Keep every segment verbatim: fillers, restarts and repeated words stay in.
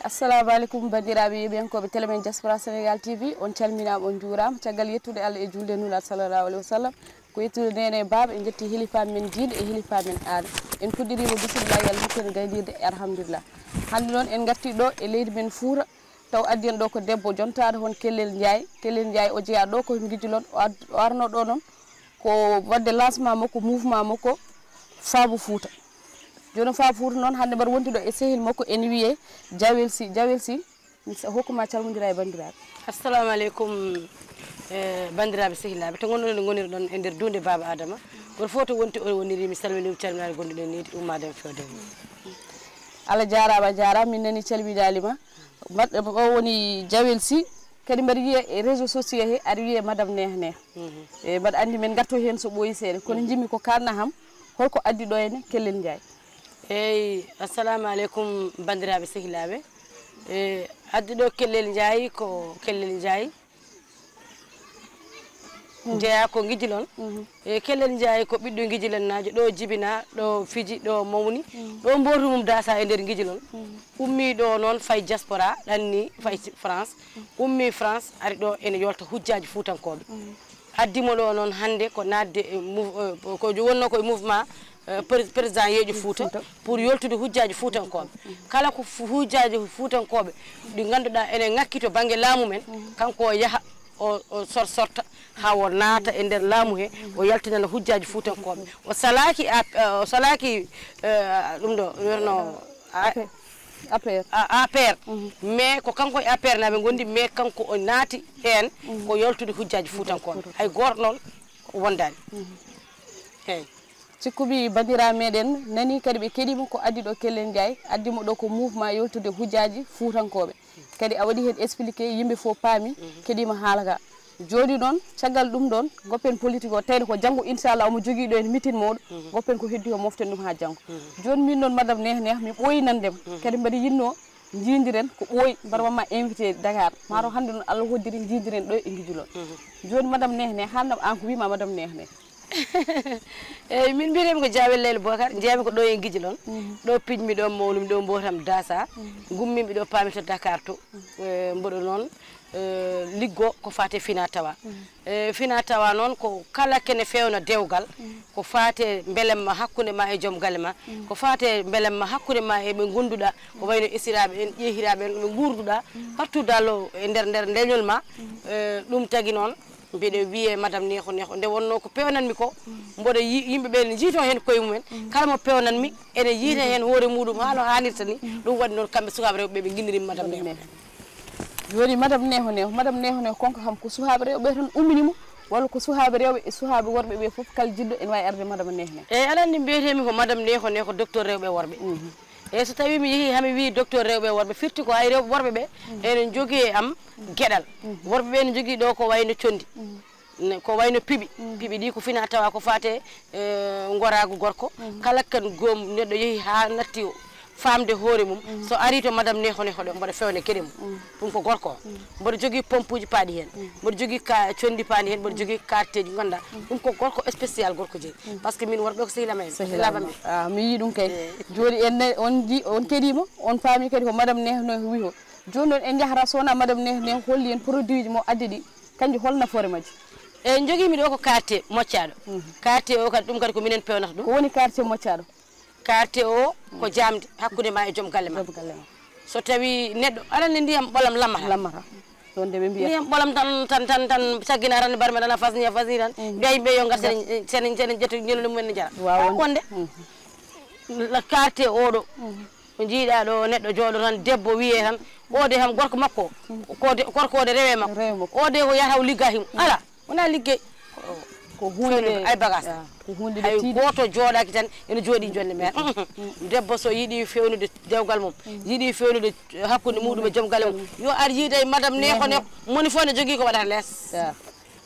Assalamu aleykum, banndiraaɓe yeeɓiyankooɓe télé men Diaspora Sénégal T V, on calminaama, on njuuraama. Caggal yettude Allah e juulde e nulaaɗo sallallahu alayhi wa sallam, ko yettude neene e baaba, en njetti hilifaaɓe men diine e hilifaaɓe men aada. En puɗɗiriima bismillaahi, Allah hokki en gayndiirde e alhamdulillah. Hannde noon en ngartii ɗo e leydi men Fuuta, taw addi en ɗo ko debbo jontaaɗo hono Kellel Njaay. Kellel Njaay o jeyaa ɗo ko Ngijilon, o ad-, o arno ɗo noon ko waɗde lancement makko, mouvement makko Faabo Fuuta. Jooni Faabo Fuuta noon hannde mbaɗa wonti ɗo e sehil makko ene wiyee Jawel Sy. Jawel Sy, mi sa-, hokkuma calmondira e banndiraaɓe. Assalamu aleykum, eh, banndiraaɓe sehilaaɓe, to ngonɗon, ngonirɗon e nder duunde Baaba Adama. Gooto fof to wonti o woniri, mi salmini, mi calminaani gonduɗo e needi ummaade e fewde. Allah jaaraama, a jaaraama, min nani calminaali ma. Mbaɗ-, o woni Jawel Sy, kadi mbaɗa wiyee e réseaux sociaux he, aɗa wiyee Madame Neeha Neeha. Mhm. E, mbaɗa anndi men ngarto heen so ɓooyi seeɗa, kono njimmi ko kaalna ham, holko addi ɗo henne Kellel Njaay? Eey, assalamu aleykum banndiraaɓe sehilaaɓe. E, addi ɗo Kellel Njaay ko Kellel Njaay. Mhm. Jeyaa ko Ngijilon. Mhm. E, Kellel Njaay ko ɓiɗɗo Ngijilonnaajo, ɗo jibinaa, ɗo fiji, ɗo mawni, mhm, ɗo mbootu mum daasaa e nder Ngijilon. Mhm. Ummii ɗo noon fayi diaspora, ɗanni fayi France. Mhm. Ummii France, ari ɗo ene yolta hujjaaji fuutankooɓe. Mhm. Addi mo ɗo noon hannde ko naatde e mou-, eh, ko wonnoo ko e mouvement, eh, pré-, président Yeeƴo Fuuta, Fuuta, pour yoltude hujjaaji fuutankooɓe. Mhm. Kala ko fu-, hujjaaji fuutankooɓe ɗi ngannduɗaa ene ŋakki to bannge laamu men, mhm, kanko o yaha o, o sor-, sorta haa o naata e nder laamu he, o yaltinana hujjaaji fuutankooɓe. O salaaki A-, eh, o salaaki, eh, ɗum ɗo wiyeteno A-, A P R. A P R. A-, A P R. Mhm. Mais ko kanko e A P R naaɓe ngondi, mais kanko o naati heen, mhm, ko yoltude hujjaaji fuutankooɓe. Hay gooto noon wondaani. Mhm. Eey. Cikkumi banndiraaɓe meɗen nani kadi ɓe keɗiima ko addi ɗo Kellel Njaay, addi mo ɗo ko mouvement yoltude hujjaaji fuutankooɓe. Kadi a waɗi heen expliqué, yimɓe fof paami, mhm, keɗiima haala ka. Jooni noon, caggal ɗum ɗoon, ngoppen politique o, tawde ko janngo, inchallah, omo jogii ɗo heen meeting mawɗo, mhm, ngoppen ko heddi o, moften ɗum haa janngo. Mhm. Jooni min noon, Madame Neeha Neeha, mi ɓooyi nande ma. Mhm. Kadi mbaɗa yiɗnoo njiidiren ko ɓooyi, mbaɗa wamma invité Dakar. Maaro hannde noon Allah hoddiri njiidiren ɗo e Ngijilon. Mhm. Jooni Madame Neeha Neeha, haalnam aan ko wiymaa Madame Neeha Neeha. Eey, min mbiyetee-mi ko Jaawel Leyla Bookar, njeyaa-mi ko ɗo e Ngijilon. Mhm. Ɗo piijmi, ɗo mawnumi, ɗo mbootam daasaa. Mhm. Ngummiimi ɗo paami to Dakar to. Mhm. Eh, mboɗo noon, eh, liggoo ko faati e finaa tawaa. Mhm. Eh, finaa tawaa noon ko kala kene feewna dewgal, mhm, ko faati e mbelamma hakkunde ma e joom galle ma, mhm, ko faati e mbelamma hakkunde ma e ɓe ngonduɗaa, ko wayno esiraaɓe en, ƴeehiraaɓe en, ɓe nguurduɗaa, mhm, partout dans le, e nder, nder leñol ma. Mhm. Eh, ɗum tagi noon, mbiɗo wiyee Madame Neexo Neexo. Nde wonnoo ko peewnatmi ko, mboɗo yi-, yimɓe ɓe ne njiitoo heen koye mumen. Kala mo peewnatmi ene yiita heen hoore muɗum haa no haanirta ni. Ɗum waɗi noon kamɓe sukaaɓe rewɓe ɓe, ɓe nginniri Madame Neexo Neexo. Jooni Madame Neexo Neexo, Madame Neexo Neexo, kanko kam ko sukaaɓe rewɓe tan ummini mo, walla ko sukaaɓe rewɓe e sukaaɓe worɓe ɓe fof kala jiɗɗo ene waawi arde Madame Neexo Neexo? Eey, aɗa anndi mbiyeteemi ko Madame Neexo Neexo, docteur rewɓe e worɓe. Mhm. Eey, so tawii mi yehii haa mi wii docteur rewɓe e worɓe, firti ko hay rewɓe worɓe ɓe ene njogii e am geɗal. Mhm. Worɓe ɓe ene njogii ɗo ko wayno conndi. Mhm. Ne, ko wayno piɓi. Mhm. Piɓi ɗi ko finaa tawaa ko faati e, eh, ngoraagu gorko. Mhm. Kala kan goom neɗɗo yehi haa natti o faamde hoore mum, mhm, so arii to Madame Neexo Neexo ɗo, mboɗo fewna geɗe mum. Mhm. Ɗum ko gorko o. Mhm. Mboɗo jogii pompuuji paaɗi heen. Mhm. Mboɗo jogii ka-, conndi paaɗi heen, mboɗo jogii karteeji, ngannduɗaa. Mhm. Ɗum ko gorko spécial, gorko jeyi. Mhm. Par ce que min worɓe ko sehilaaɓe men. Sehilaaɓe. Sehilaaɓe. Ah, mi yii ɗum kay. Eey. Jooni en ne-, on nji-, on keɗiima, on paami kadi ko Madame Neexo Neexo wi o. Jooni noon en njahata, so wonaa Madame Neexo Neexo holli en produit ji mo addi ɗi, kanji holno nafoore majji? Eey, njogiimi ɗo ko quartier moƴƴaaɗo. Mhm. Quartier o kadi, ɗum kadi ko minen peewnata ɗum. Ko woni quartier moƴƴaaɗo? Quartier o ko, mhm, jaamde hakkunde ma e joom galle ma. Joom galle ma. So tawii neɗɗo, aɗa anndi ndiyam ɓolam lammata. Lammata. Ɗoon de ɓe mbiya. Ndiyam ɓolam tan, tan, tan, tan, caggina tan, barme tan, a fasni, a fasni tan. Mhm. Mbiya yimɓe yo ngar, sene, sene, sene ƴetta ñande mum en ne njara. Waaw, wonde. Mhm. La quartier oɗo. Mhm. Ko njiiɗaa ɗo neɗɗo jooɗo tan, debbo wiyee tan, o de kam gorko makko, ko de, gorko o de rewe makko. Rewe makko. O de ko yahata o liggaa himo. Mm. Alaa, wonaa liggey. Ko huunde nde, ay bagaas. Ah, ko huunde nde hay tiiɗi. Gooto jooɗaaki tan ene jooɗii jonde mere. Mm. Debbo so yiɗi fewnude dewgal mum, mm, yiɗi fewnude hakkunde muɗum e joom galle mum, yo ar yiida e Madame Neexo Neexo. Moni fof ne jogii ko waɗata lees. Ah,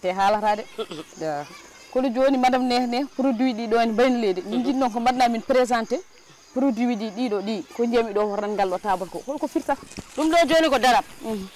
te haalata de. Mm. Ah. Kono jooni Madame Neexo Neexo, produit ɗi ɗo ene mbayni leydi. Min, mm, njiɗnoo ko mbaɗnaa min présenté. Produit ji ɗiɗo ɗi, ko njiyami ɗo, ko tan ngal ɗo taabal ko, holko firtata? Ɗum ɗo jooni ko darab. Mhm.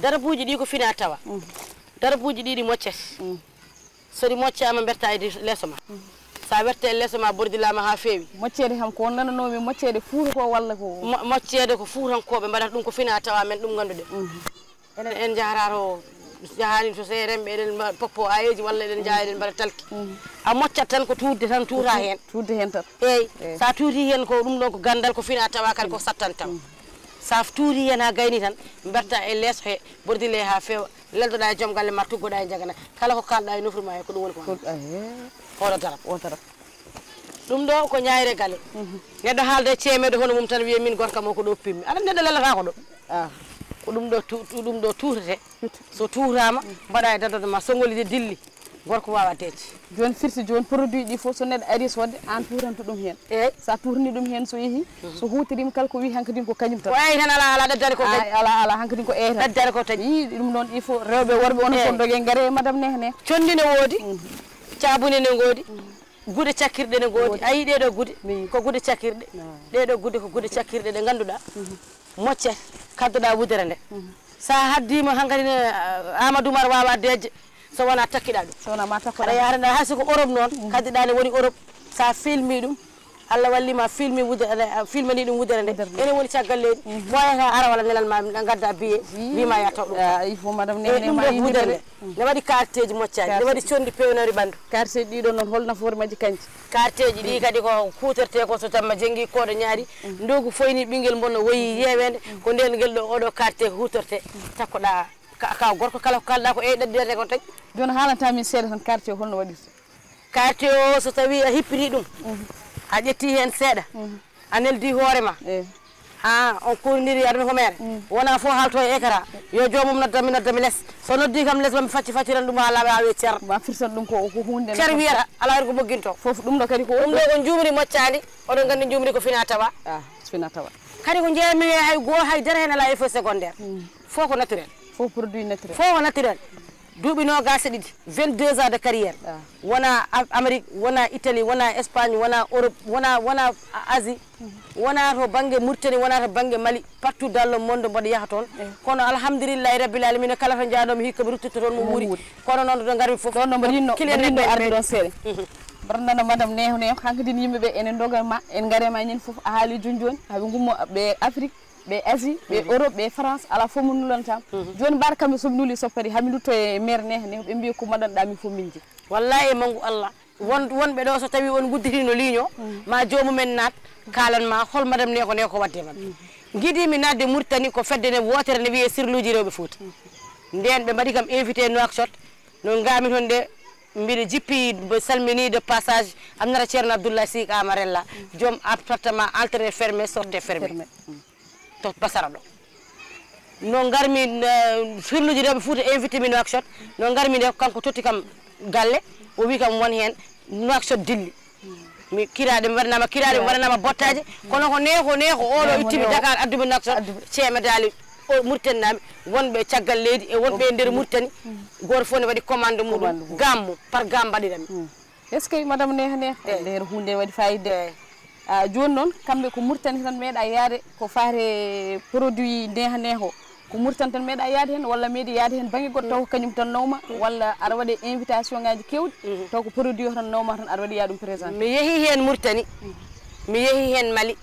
Darabuuji ɗi ko finaa tawaa. Mhm. Darabuuji ɗi ɗi moccete. Mhm. So ɗi moccaama, mbertaa e leeso ma. Mhm. So a werta e leeso ma bordilaama haa feewi. Mocceede kam ko nananoomi mocceede fuuta ko walla ko. Mo- mocceede ko fuutankooɓe mbaɗata ɗum ko fina tawa men ɗum ngannduɗen. Enen en njahata to jahaani to seerenɓe eɗen mba- poppo ayeeji walla eɗen njaha eɗen mbaɗa talki. A moccat tan ko tuutde tan tuuta heen. Tuutde heen tan. Eeyi. Eeyi. So a tuuti heen ko ɗum ɗon ko ganndal ko fina tawa kadi ko sattan tawa. So a tuuti heen haa gayni tan mbaɗta e leeso he bordile haa feewa. Leldoɗa e joom galle ma tuggoɗa e jagana kala ko kalɗa e nofru ma he ko ɗum woni ko. Oɗo darab. Oɗo darab. Ɗum ɗo ko ñaayre gale. Neɗɗo haalda e ceemeɗo hono mum tan wiya min gorka mo ko ɗo pimmi aɗa neɗɗo lelatako ɗo. Ko ɗum ɗo tu- tu- ɗum ɗo tuutete. So tuutama mbaɗa e daddodo ma so ngoli de dilli. Gorko wawa deeƴde. Joni firti joni produit ɗi fof so neɗɗo ari sodde an tuuranto ɗum hen. Eyyi. Sa tuurni ɗum hen so yeehi so huutorima kala ko wi hankadin ko kañum tan. Ko eyyi tan ala ala ɗaddani ko taƴi. Ala ala hankadin ko eyyi tan. Ɗaddani ko taƴi. Ɗum ɗon il faut rewɓe worɓe onon fof dogue gaare e madame nehe nehe. Condi ne woodi. Caabune ne ngoodi. Gude cakkirɗe ne ngoodi. A yii ɗeɗo gude ko gude cakkirɗe. Ɗeɗo gude ko gude cakkirɗe ɗe ganduɗa. Moccere kaddoɗa wudere nde. Sa haddima hankadi ne Amadou Oumar wawa dejje. So wona takkiɗa ɗum so wona ma takkoɗa aɗa yaara nde hay soko Europe noon kaddiɗa ne woni Europe. Sa filmi ɗum Allah walli ma filmi wudere filmani ɗum wudere nde. Ene woni caggal leydi moyata ara walla nelal ma gadda biye wima ya taw ɗum. Il faut madame ne ɗum ɗo wudere nde ne waɗi karteji moccaji ne waɗi condi pewnori ɓandu. Karteji ɗiɗo noon hol nafoore majji kanji? Karteji ɗi kadi ko kutorte ko so tamma jengi koɗo ñaari ndogu foyni ɓinguel mon no woyi yewede ko nden guel ɗo oɗo karte hutorte. Takkoɗa ka ka gorko kala ko kalɗa ko eyyi ɗaɗɗirete ko taƴi. Joni haalanta min seeɗa tan karte o holno waɗirte? Karte o so tawi a hippiti ɗum a ƴetti hen seeɗa a neldi hoore ma. Ha on kurniri aduna ko mere wona fof haalto e écran. Yo joomum nodda mi nodda mi les so noddi kam les ma mi facci facciran ɗum ha laaɓa awe cer ma firtan ɗum ko ko hunde cer wiyata ala hen ko mogginto. Fof ɗum ɗo kadi ko ɗum ɗo ko jumri moccadi. Oɗon gandi jumri ko fina tawa. Fina tawa. Kadi ko jeeyatmi he hay goo hay dara hen ala effet secondaire. Fof ko naturel. Fof produit naturel. Fof ko naturel. Duuɓi nogas e ɗiɗi vingt-deux ans de carrière. Wona Amérique wona Italie wona Espagne wona Europe wona wona Asie. Wona to banggue Mauritanie wona to banggue Mali partout dans le monde mboɗo yaha toon. Kono alhamdulillahi rabbil alamina kala to janomi hikka mi ruttirta toon mo wuuri. Kono noon ɗo garmi fof ɗon no mbaɗinno client mbaɗinno arde ɗon seeɗa. Mbaɗa nana madame neho neho hankadi yimɓeɓe ene doga ma en gaare ma ñande fof a haali joni joni haɓe gummo ɓe Afrique ɓe Asie ɓe Europe ɓe France ala fof mo nulanta. Joni mbaɗa kamɓe soɓe nuli soppadi haɓe dutto e maire neho neho ɓe mbiya ko mbaɗanɗa min fof min jii. Wallahi e manngu Allah won wonɓe ɗo so tawi on gudditino ligne o ma jomumen naat kalan ma hol madame neko neko wadde madame. Giɗimi naatde Mauritanie ko fedde nde wootere nde wiyee sirluuji rewɓe Fuuta. Ndeen ɓe mbaɗi kam invité Nouakchott no ngaami toon nde mbiɗa jippi mbo salmini de passage annata ceerno Abdoulaye Sy Amarella joom appartement entrée fermée sortie fermée. To Basara ɗo no ngarmi firluji rewɓe Fuuta invité mi Nouakchott no ngarmi nde kanko totti kam galle o wi kam won heen Nouakchott dilli. Mi kiraɗe mi waɗanama kiraɗe mi waɗanama bottaje kono ko neho neho oɗo ittimi Dakar addumi Nouakchott ceemedali o Mauritanie nami wonɓe caggal leydi e wonɓe e nder Mauritanie goto fof ne waɗi commande muɗum gamme par gamme mbaɗiranmi. Est-ce que madame neha neha nde hunde waɗi fayida. Joni noon kamɓe ko Mauritanie tan meeɗa yaade ko faate produit neha neha o ko Mauritanie tan meeɗa yaade heen walla meeɗi yaade heen bangge goɗɗo taw ko kañum tan nawma walla aɗa waɗe invitation ngaji kewɗi taw ko produit o tan nawma tan aɗa waɗi yaɗum présenté? Mi yeehi heen Mauritanie mi yeehi heen Mali.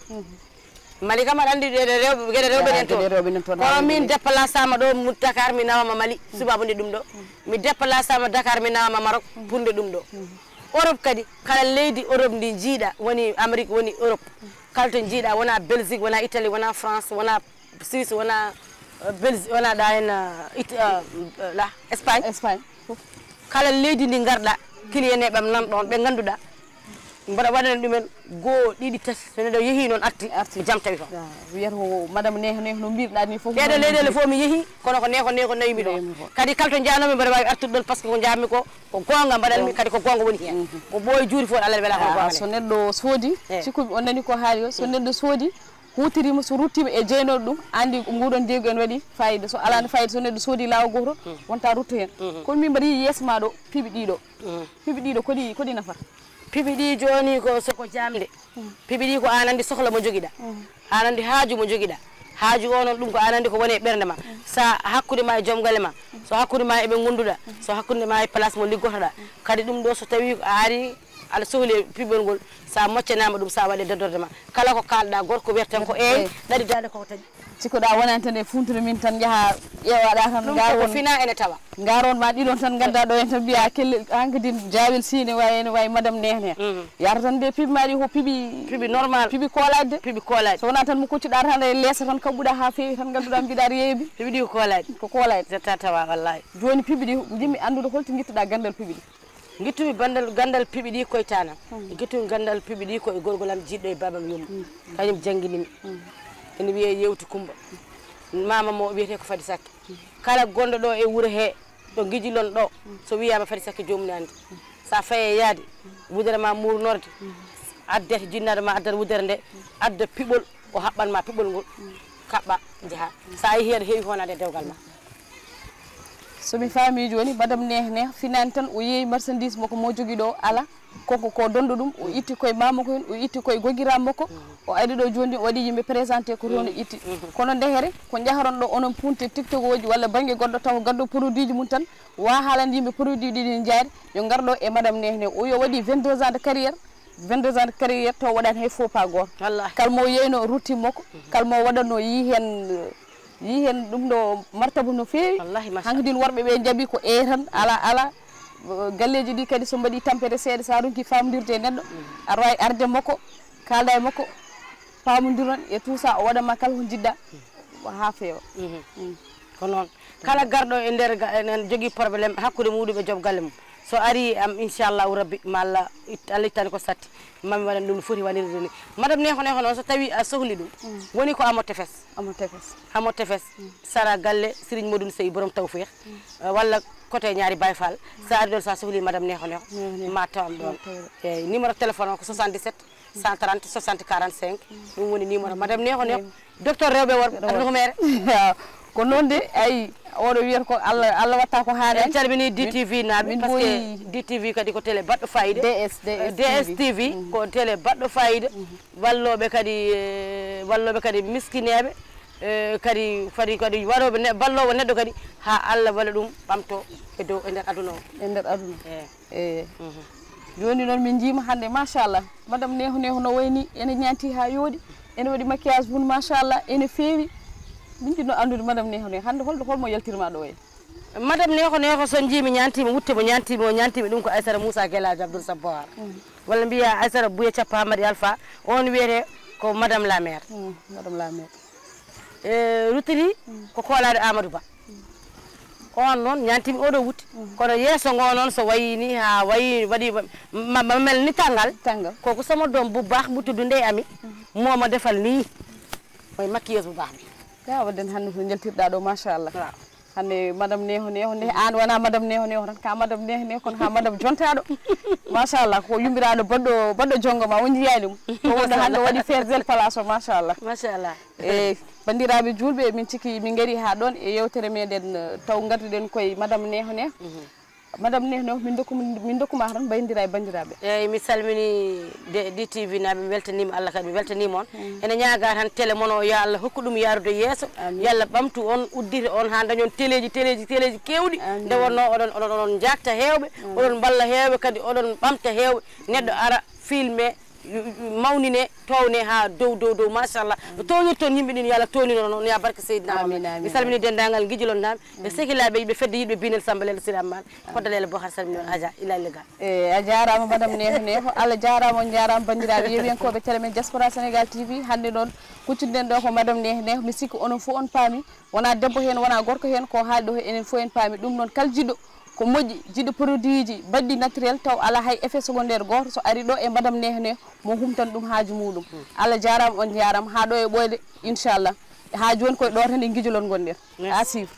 Mali kam aɗa anndi ɗe rewɓe geɗe rewɓe nen toon kono min déplace ama ɗo Dakar mi nawama Mali subabude ɗum ɗo mi déplace ama Dakar mi nawama Maroc pour nde ɗum ɗo. Europe kadi kala leydi Europe ndi jiiɗa woni Amérique woni Europe kala to jiiɗa wona Belgique wona Italie wona France wona Suisse wona Belgique wona ɗa en la Espagne. Espagne kala leydi ndi garɗa client e ɓam nan ɗon ɓe ganduɗa mbaɗa waɗana ɗumen goo ɗiɗi tati so neɗɗo yeehi noon arti arti jam tawi toon. Wiyata ko madame neho neho no mbirɗa ni fof ɗeɗo leyɗele fof mi yeehi kono ko neho neho nawimi ɗon kadi kala to janomi mbaɗa wawi artude ɗon par ce que ko jammi ko ko gonga mbaɗanmi kadi ko gonga woni hen ko ɓooyi juuri fof alah wela kono gonga so neɗɗo soodi sikkuɓe on nani ko haali o so neɗɗo soodi huutorima so ruttima e jeynoɗo ɗum andi nguɗon jeeygu en waɗi fayida so alano fayida so neɗɗo soodi laawo goto wonta rutto hen kono min mbaɗa yeeso ma ɗo piiɓi ɗiɗo piiɓi ɗiɗo koɗi koɗi nafata piiɓi ɗi joni ko soko jamde piiɓi ɗi ko an andi sohla mo joguiɗa an andi haaju mo joguiɗa haaju o noon ɗum ko an andi ko woni e ɓernde ma sa hakkude ma e joom galle ma so hakkude ma eɓe gonduɗa so hakkude ma e place mo liggotoɗa kadi ɗum ɗo so tawi a ari Aɗa sohli e piɓɓol ngol, sa moccanaama ɗum, sa waɗe dodorde ma, kala ko kaalɗa, gorko wiyata tan ko eey, ɗaɗi daande koko taƴi. Cikkoɗa wonani tan e funtude min tan, njaha ƴeewaɗa tan. Ɗum koko fina ene tawa. Ngaron ma ɗiɗon tan, ngadda ɗo en tan, mbiya kelle hankadi jaawel si ne wawi, ene wawi madame nehne. Yata tan nde piɓi ma ɗi ko piɓi, piɓi normal, piɓi koolaji de. Piɓi koolaji. So wona tan mo koccuɗa tan e leesa tan, kaɓɓuɗa ha feewi tan, gadduɗa mbiɗa aɗa yeebi. Piɓi ɗi ko koolaji. Ko koolaji. Jetta tawa wallahi. Joni piɓi ɗi, jiɗmi anndude holto guittuɗa gandal piɓi ɗi. Guittumi bandal, gandal piɓi ɗi koye tanam. Guittumi gandal piɓi ɗi ko e gorgol am jiɗɗo e babam yumma. Kañum jannginimi. Ene wiyee Yewti Kumba. Mama mo wiyetee ko Fadi Sakke. Kala gonɗo ɗo e wuro he, ɗo Ngijilon ɗo, so wiyaama Fadi Sakke joomum ne anndi. Sa faye yaade, wudere ma murnorde, addete jinnaɗo ma addata wudere nde, adda piɓol, o haɓɓan ma piɓol ngol, kaɓɓa, njaha. Sa yehi aɗa heewi honade e dewgal ma. So mi faami jooni, madame Neex Neex finani tan o yeeyi marchandise makko mo jogii ɗo, ala, koko ko donɗo ɗum, o itti koye mama ko hen, o itti koye gogiram makko, o ari ɗo jooni, o waɗi yimɓe présenté ko toon o itti. Kono ndekere, ko njaharon ɗo onon punte TikTok oji walla bannge goɗɗo taw gaddo produit ji mum tan, wa haalande yimɓe produit ɗi ɗin jaari, yo ngar ɗo e madame Neex Neex. O yo waɗi vingt-deux ans de carrière, vingt-deux ans de carrière taw waɗani hay faux pas goto. Wallahi. Kala mo yeeyno routine makko, kala mo waɗatno yi hen, yi hen ɗum ɗo martabu no feewi. Wallahi, machallah. Hankadin worɓe ɓe jaabi ko e tan, ala, ala. Galleji ɗi kadi so mbaɗi tampere seeɗa, sa ronki famodirde e neɗɗo, aɗa wawi arde makko, kalda e makko, pamondiron e tout ça, o waɗanma kala ko jiɗɗa, ha feewa. Ko noon. Kala garɗo e nder ga-, en, en jogii problème hakkunde muɗum e joom galle mum. So ari am, inchallahu rabbi, ma Allah it-, Allah ittani ko satti. Mami waɗan ɗum no foti waɗirde ni. Madame Neexo Neexo noon, so tawi a sohli ɗum, woni ko Amo Tefes. Amo Tefes. Amo Tefes. Sara galle Serigne Modou Sey borom tawfeex. Eh, walla côté Ñaari Baye Fall. Sa ari ɗon, sa sohli Madame Neexo Neexo, ma tawam ɗon. Eyyi, numéro téléphone o ko soixante-dix-sept, cent trente, soixante, quarante-cinq. Ɗum woni numéro Madame Neexo Neexo. Docteur rewɓe worɓe, aduna ko mere. Ko noon de, ay, oɗo wiyata ko Allah, Allah watta ko haɗani. En calmini D T V naaɓe, min parce que ɓuri D T V kadi ko télé baɗɗo fayida. D S, D S T V. D S T V ko télé baɗɗo fayida. Wallooɓe kadi, eh, wallooɓe kadi miskineeɓe, eh, kadi, kadi, kadi waɗooɓe ne-, balloowo neɗɗo kadi, haa Allah waɗa ɗum ɓamto e dow, e nder aduna o. E nder aduna. Eyi. Eyi. Jooni noon min njiima hannde, machallah. Madame Neexo Neexo no wayni, ene ñaanti haa yooɗi, ene waɗi maquillage mum, machallah, ene feewi. Min jiɗno anndude Madame Neexo Neexo, hannde holɗo, holmo yaltirma ɗo e? Madame Neexo Neexo, so njiimi ñaantiima, wutte mo ñaantiimi, o ñaantiimi ɗum ko Aissata Moussa Guelaajo Abdoul Sabbohara. Walla mbiya Aissata Bouya Cappa Hammadi Alpha, on wiyete ko Madame la maire. Madame la maire. E, ruttiri ko koolaade Amadou Ba. On noon ñaantiimi oɗo wutte. Kono yeeso ngo noon so wayi ni, haa wayi, waɗi ma, ma, ma mel ni tanngal. Tanngal. Koko sama doom bu baax bu tudd Ndey Ami. Moo ma defal nii. Mooy maquilleuse bu baax bi. Ya, waɗden hannde ko njaltirɗa ɗo, machallah. Waaw. Hannde Madame Neexo Neexo, nde an wona Madame Neexo Neexo tan, ka Madame Neexo Neexo, kono ka Madame jontaɗo. Machallah, ko yummiraɗo baɗɗo, baɗɗo jongo ma, o jiyaani mo. Ko wonde hannde waɗi feere zel place o, machallah. Machallah. E, banndiraaɓe juulɓe, min cikki min ngari haa ɗoon e yewtere meɗen, eh, taw ngarduɗen koye Madame Neexo Neexo. Madame Neexo Neexo, min dokku, min dokkuma tan mbayndira e banndiraaɓe. Eyyi, mi salmini D-, D T V naaɓe, mi weltaniima Allah kadi, mi weltaniima on. Ene ñaaga tan télé mon o, yo Allah hokku ɗum yaarude yeeso. Amiin. Yo Allah ɓamtu on, uddita on haa dañon téléji, téléji, téléji keewɗi. Amiin. Nde wonno oɗon, oɗon, oɗon njaakta heewɓe, oɗon mballa heewɓe kadi, oɗon ɓamta heewɓe. Neɗɗo ara, filme, mawnine, towne haa dow, dow, dow, machallah. No townirton yimɓe ɗin, yo Allah townino noon, ya barke Seydina Muhammad. Amiin, amiin. Mi salmini denndaangal Ngijilon naaɓe, ɓe Sehilaaɓe, ɓe fedde yiɗɓe Biinel Samba Lel Sira Mal, Kodda Lele Bohar, salmino Aja, Ilal Lega. E, a jaaraama, Madame Neexo Neexo. Allah jaaraama, on jaaraama, banndiraaɓe yeewiyankooɓe télé men Diaspora Sénégal T V. Hannde noon, kuccitɗen ɗo ko Madame Neexo Neexo. Mi sikki onon fof on paami. Wona debbo heen, wona gorko heen, ko haali ɗo, enen fof en paami ɗum. Noon kala jiɗɗo ko moƴƴi, jiɗɗo produit ji baɗɗi naturel, taw alaa hay effet secondaire gooto, so ari ɗo e Madame Neexo Neexo, mo humtan ɗum haaju muɗum. Allah jaaraama, on jaaraama, haa ɗo e ɓooyde, inchallah. Haa jooni koye ɗo tan e Ngijolon ngonɗen. Merci. À suivre.